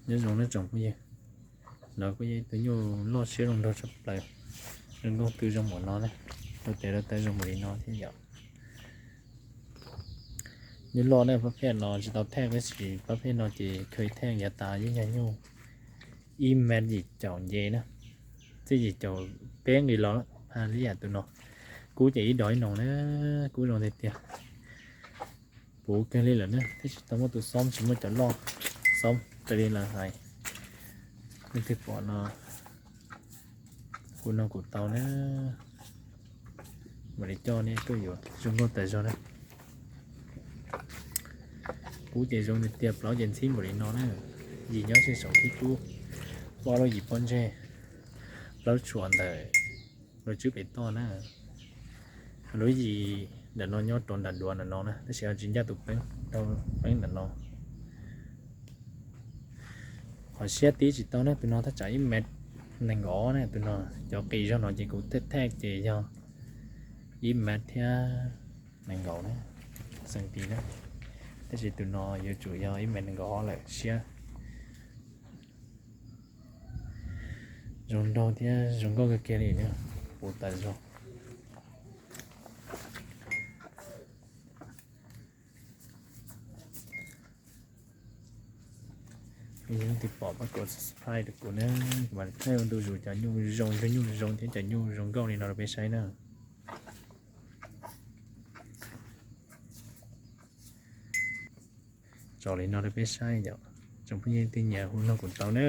Nyob zoo nawb tsoom phooj ywg, no kuj yog ib tug nyuj loj siab zoo nraug tshaj plaws. Zoo nkauj twb zoo npaum no na, rau tes rau taw zoo npaum li no thiab yom. Nyuj loj na, pab phej no tsis tau thej, tab sis pab phej no ces khaws thej yav tas yeej yog nyuj ib mev yim caum nce na, txij yim caum peb nqis los, ha li yam tus no. Kub ces ib dos ib noog na, kub zoo tiag tiag. Puv kawg li lawm na, tab sis tau muaj tus xob tsis muaj cov loj, xob raws li lawv hais. Leej twg pom no kuv nug kuv tau na, mam li coj nej tuaj yuav, zoo nkauj tas zog na. Kub ces zoo tiag tiag, plaub ces ntxhib npaum li no na. Yim nyob seb saum khib kub, plaub lub yim pob ntseg, plaub tshuam ntawm lub tswb pem toj na. Lub yim ntawm no nyob rau nram duav ntawm no na, tab sis ho tsis ncaj tus peeb, rau peeb ntawm no. Qhov siab tib tsis tau na, tus no thaj tsam ib mev nees nkaum na, tus no cov qis zog no ces kuv thej thej ces yog ib mev thiab nees nkaum na, xees tis na, tab sis tus no yuav tsum yog ib mev nees nkaum ob lawm siab. Zoo nraug thiab zoo nkauj kawg kiag li na, puv tas zog. Yog leej twg pom pab kom subscribe rau kuv na, kuv mam li thaij ua ntu zus cov nyuj zoo, cov nyuj zoo thiab cov nyuj zoo nkauj li no rau peb saib na. Tso li no rau peb saib yom, tsoom phooj ywg leej twg nyiam hu nug kuv tau na.